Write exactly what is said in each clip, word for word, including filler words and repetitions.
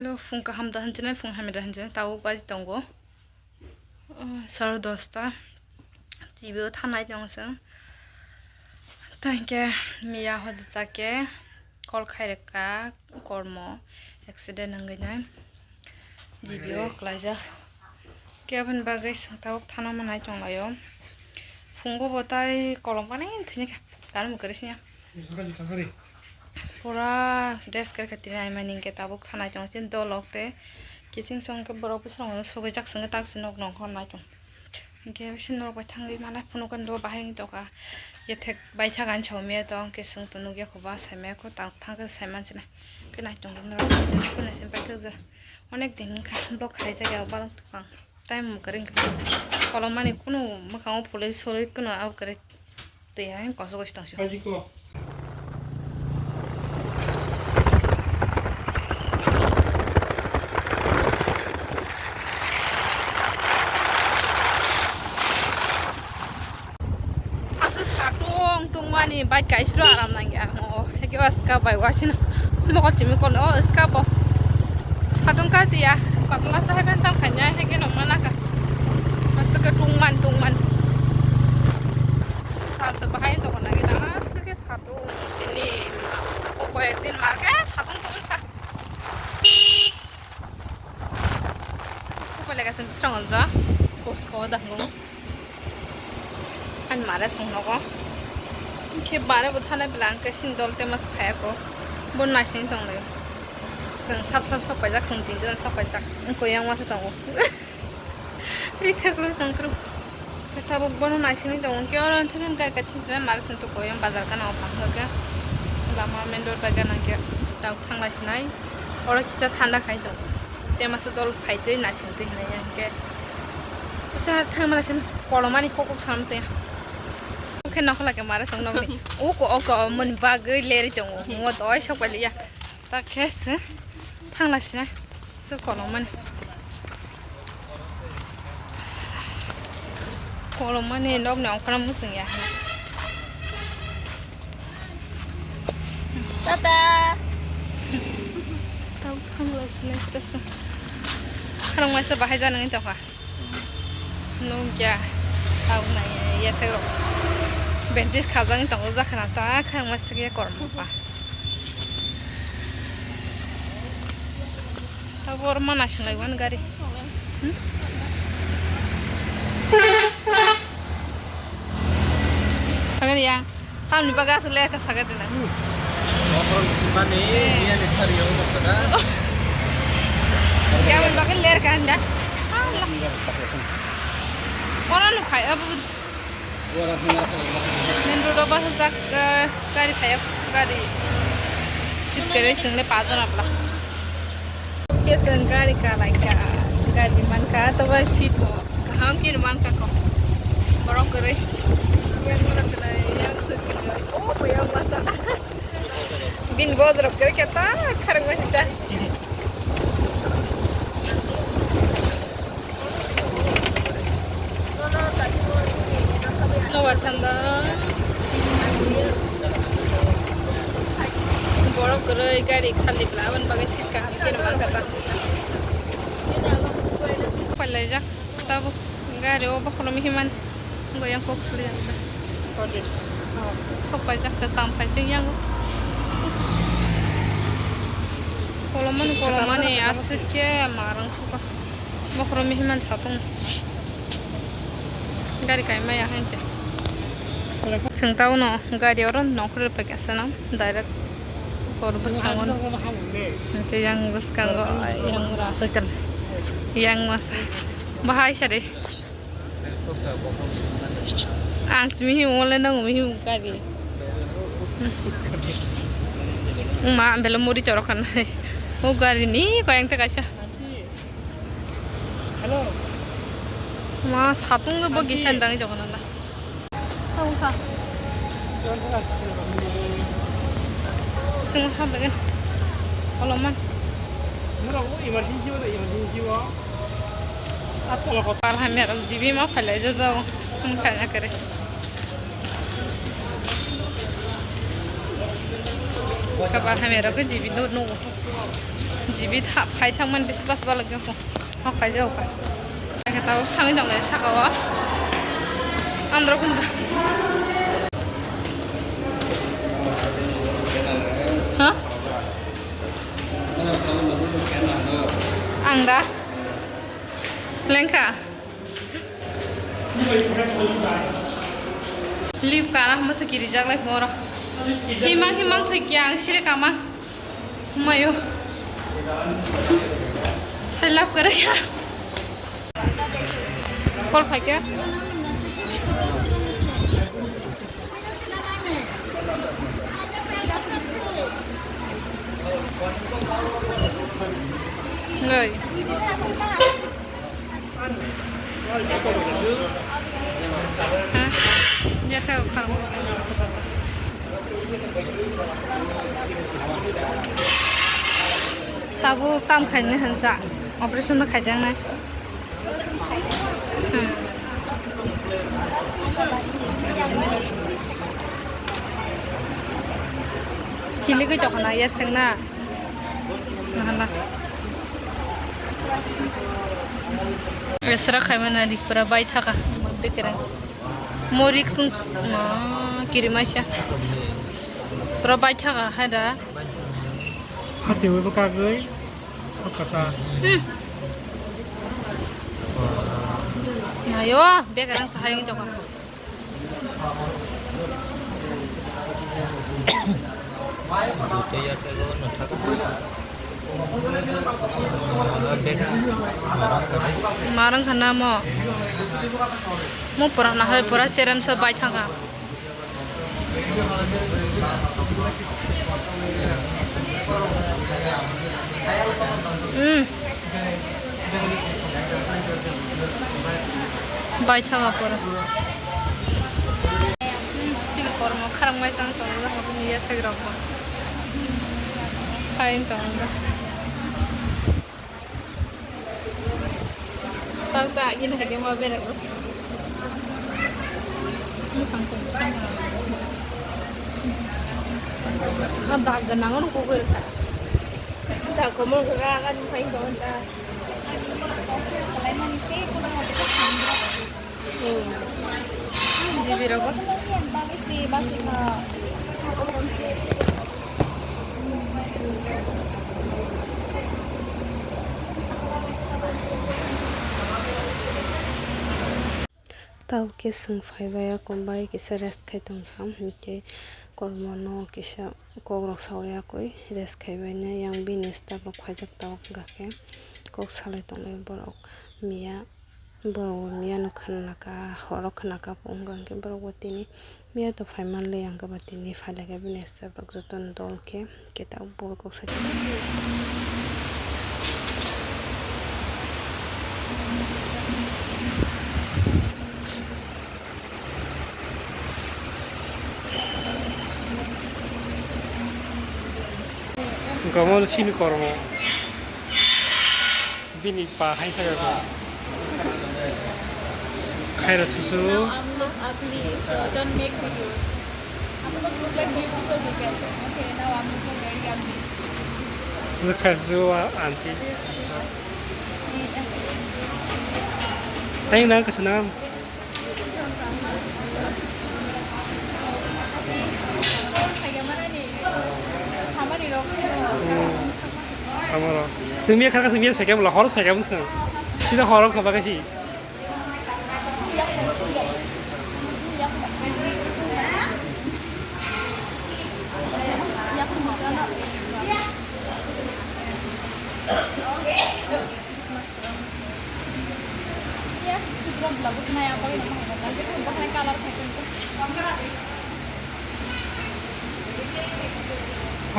Hello, phung kaham da hinjinai, phung hamya da hinjinai, tabuk baji tongo, uh, sare dosta. T V o thanai tong chwng. Tangke miya hodi chake call khai rwkha, kormo accident wngwi nai. G B o klaijak. Khe aboni bagwi chwng tabuk thana manai tonglaio. Phungo bo tai kolom mani thwini kha, kar mwkari siya. Pura dress kwrwi kha tini ai mani hinkhe tabuk thanai tong chini dolok tei kiching song khe borok bwskango sugwi jak swngo tak se nok nong hor nai tong. Hinkhe bisi norok bai thangwi malai phunukhe do bahai wng tongkha. Yethek bai thak ani saumaya tong khe chwng to nukya kho ba saimaya kho tang thangkhe saimansinai. Khe nai tong norok bai thangkhe naisim paithakjak. Onek din wngkha vlog khaijak ya balok tongkha. Time kwrwi wngkha. Kolom mani kunu mwkhango phulwi sulwi kunu abo kwrwi. Twi hai koso koso tongsi. Aswk satung tungmani bike kaisro aram nangya. O heke o ska bai wasino mokol chimi kono o ska bo satung ka tiya patla sa hai ban tam khanya heke no manaka. Aswk tungman tungman. Salsa bahai to kona gina aswk satung ini o koyek din marke satung tungkha. Supaya legasin bisrang alja kosko dango. Ani mare songnogo. Khe bare bo thana bela ang khe sindol te mas phaya ko. Bo naising tong lai. Seng sap sap sok paijak seng tinjon sok paijak. Ang koyang masa tongo. Rithak lo tong tro. Tabuk bono naising tong. Khe oro thangin kai kai thinjina mare song to koyang bazar kana opang ke. Lama main road bai gana ke. Tau thang lai sinai. Oro kisa thanda khai tong. Te masa dol phai tei naising tei hinai yang ke. Usa thang mala sin kolomani kokok sam se. Khe nokhola ke mare song nokni. Uko oko mon bagwi leri tongo. Mo doi sok pali ya. Ta khe se thang lai sinai. Se kolomani. Kolomani nokni ongkhorna musung ya. Tata. Tau thanglai sinai sita sa. Kharang maisa bahai janang tongkha. Nungya. Tau nai ya thero. Bentis khajang tong jakhana ta kharang maisa ya kormo pa. Abo oro mana singlai wan gari. Hmm? Agari ya. Tamni baga asuk lerka saga dina. Mokol mani, eh, iya ni sari yang dokter. Ya, mani baga lerka anda. Allah. Ora lu khai abu. Main road o bahajak, eh, gari phai, gari seat kwrwi chwng le pajon abla. Khe chwng gari ka lai kha, gari man kha, to bai seat bo kaham khe man kha ko. Borok kwrwi, yang borok kwrwi, yang seat kwrwi, oh, bo yang masa. Bini bojorok kwrwi khe ta kharang bai sijak. Nobar thanda. Borok kwrwi gari khali bla aboni bagwi seat kaham khe rwma kha ta. Pailai jak tabuk gari o bokhorok mihimani. Goyang kok suli ang ta. Sok pai jak kwcham phai se yang. Kolomani kolomani aswk khe marang suka. Bokhorok mihimani satung. Gari kaima ya hinse. Chwng ta uno gari oro nongkhor pai khe aswk no direct bor bwskango. Hwnkhe yang bwskango yang hospital yang masa bahai sari. Ang simi himu le nang mi himu gari. Ma bela muri chorok khanai. O gari ni koyang te kaisa. Hello. Ma satung bo gisan dang jokon la. Tong kha. Sing ha bagan. Oloman. Mura o emergency o, emergency o. At ko ko. Par hamya rok dibi ma phalai jo jao. Tum kha na kare. Kabar hamya rok dibi no no. Jibi tha-, phai thangmani bisi bas balak jokho. Hok phai jokha. Ake tao thangwi tongo saka o. Andro kundro. Ha? Ang da? Lengkha? Lip kana masa kiri jak lai moro. Himang himang thai kya ang sire kama. Mayo. Sai lap kare ya. Call phai kya? Ngai. Tabuk tam khainai hansa, operation no khaijaknai. Hmm. Hiligwi chokna ya thangna. Nahala. Esra khaimani adi pura bai thaka. Bekereng. Morik sung ma kirimaisa. Pura bai thaka hai da. Hati wi kagwi. Kata. Hmm. Nayo, bekereng sahai ngi choka. Marang khana mo. Mo pura nahai pura cherem so bai thangkha. Hmm. Bai thangkha pura. Chini kormo kharang mai chang tongo, habo ni yathek rok bo. Kain tongo. Tang ta agini hage ma berek rok. Bwkhang tong bwkhang. Ah, dag gwnang ano kugui rwkha. Dag komor rwkha, ani phai tongo ta. Jibi rogo. Tao khe chwng phaibai, akombai kisa rest khai tongkha, hinkhe kormo no kisa kokrok sawi yakwi rest khaibainai. Yang bini staff rok phaijak, tabuk wngkha khe kok salai tonglai borok miya. Borok bo miya no khwnaka, horo khwnaka bo wngkha, hwnkhe borok bo tini miya to phai manliya, hwnkhe ba tini phailaikha bini staff rok jotono dol khe, khe tabuk bo kok sai. Wngkha omo chini kormo. Bini pa hai khairokno. Khaira susu. Now I'm look ugly, so don't make videos. I'm gonna look like beautiful people. Okay, now I'm looking very ugly. Khaira susu, auntie. Ayang nang kasanam. Samaro. Simi khaka simi sai kam la horos sai kam sang. Sida horom khaba kasi.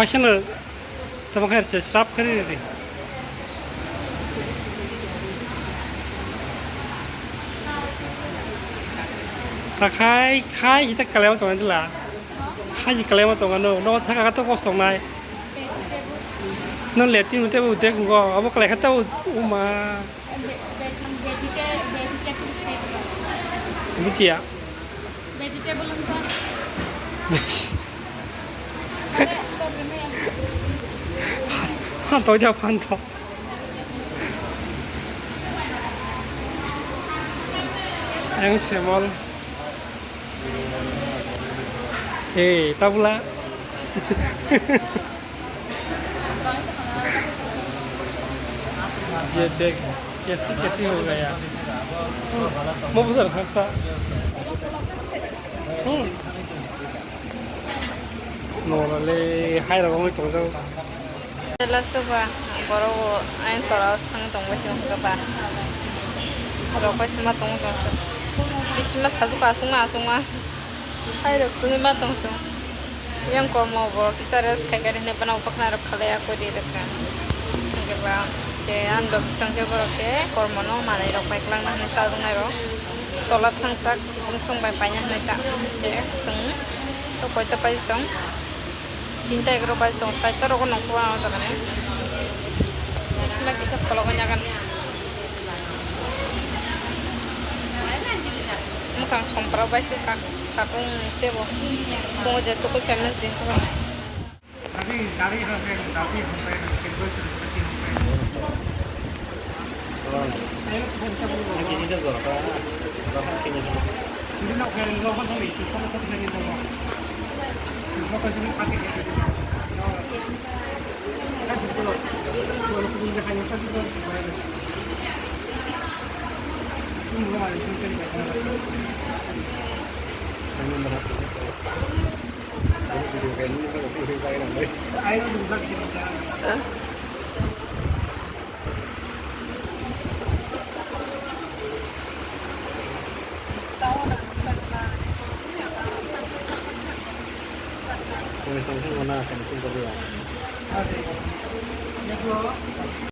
Aswkno tamo khe se srap khe riri. Ta khai khai hita kalai tong dila. Haji kalai tong no no thaka to kos tong nai. No letin ute ute go abo kalai khata uma. Ve-, vegeta-, vegetable type. Bujiya. Vegetable wngkha. Mane, problem ya. Toida phanto. Ayang semol. Hey, tabula. Ye dekh, kaisi kaisi ho gaya. Mo bujal khasa. Hmm. Nolale hai rok wngwi tongjak. Jela soba borok bo ayang tora o sang tong bai se hwnkhe ba. Rok bai se ma tong tong khe. Bisima sajuk aswk ma aswk ma. Hai rok sini ma tong sung. Yang kormo bo teacher es khai gari hwnwi bana upakhna rok khalai akori rwkha. Hwnkhe ba te ang rok bising khe borok khe kormo no manai rok pai kwlangna hwnwi sajwk nai rok. Tola thangsak. Song song bai paina hinwi ta. Te chwng to koita pai tong. Tinta egaroh bai tong. Chaita rogo nongkho ang o jaga ni. Bisima kisa phologwi nyagan. Mwkhang sompra bai se kak satung ni tebo. Tongo je tukui famous din ko.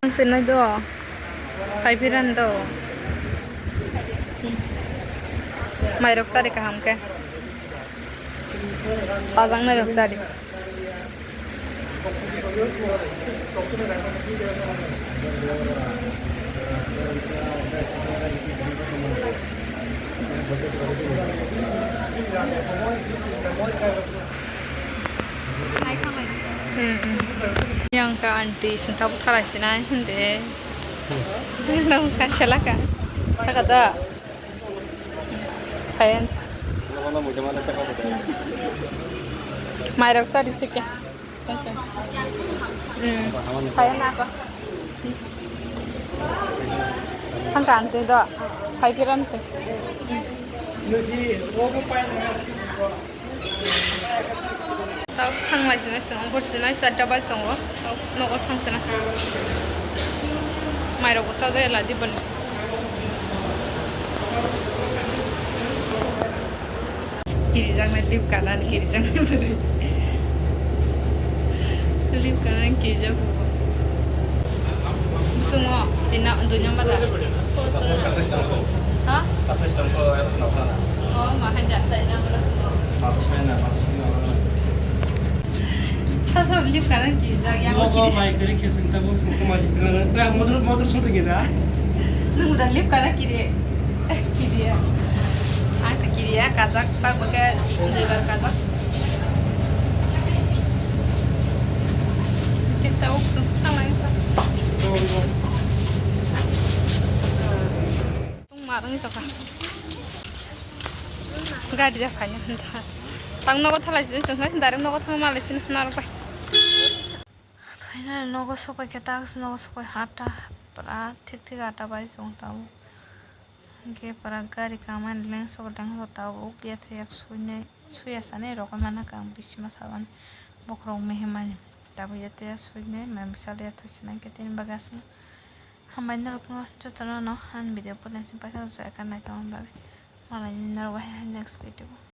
Ang sinai do. Phai phirani do. Mairok chari kaham khe. Sajak nairok chari. Hmm, hmm. Yang ka aunty sing tabuk thalai sinai hinde. Nang ka selaka. Taka da. Khayan. Mairok sari thike. Hmm. Khayan ako. Thangka aunty do. Khai piran se. Tao thang lai sini sini, bor sini, sata bai tongo. Tao nogo thang sini. Mairok bo chajai la di bani. Kirijak nai lip kanan, kirijak nai bwrwi. Lip kanan kirijak bo. Bisingo, tina, dui number da. Ha? Oh, ma hai da. Sa sa lip kanan kirijak, yang kirijak. Mai kiri khe sing tabuk sing khe mai kiri. Ba motor, motor soto kiri. Nung udah lip kanan kiri. Kiri ya. Ang tuh kiri ya, kajak tak pakai lebar kajak. Kita udah sama itu. Tung marang itu kan. Gari dia kayaknya entah. Tang nogo thalai sini, sini direct nogo thang malai sini narok bai. Final nogo sokoi khe tak nogo sokoi hata pura thik thik ata bai chwng tabuk. Hwnkhe pura gari kamani leng sok leng sok tabuk yak thai yak suinai suya sanai rok mana kang bisima sabani bokhorok mehimani tabuk yak thai yak suinai mai bisal yak thai sinai khe tini bagwi aswk hambai norokno jotono no ani video pore chwng paikha joto ekha naitongma bagwi malai norok bai next video.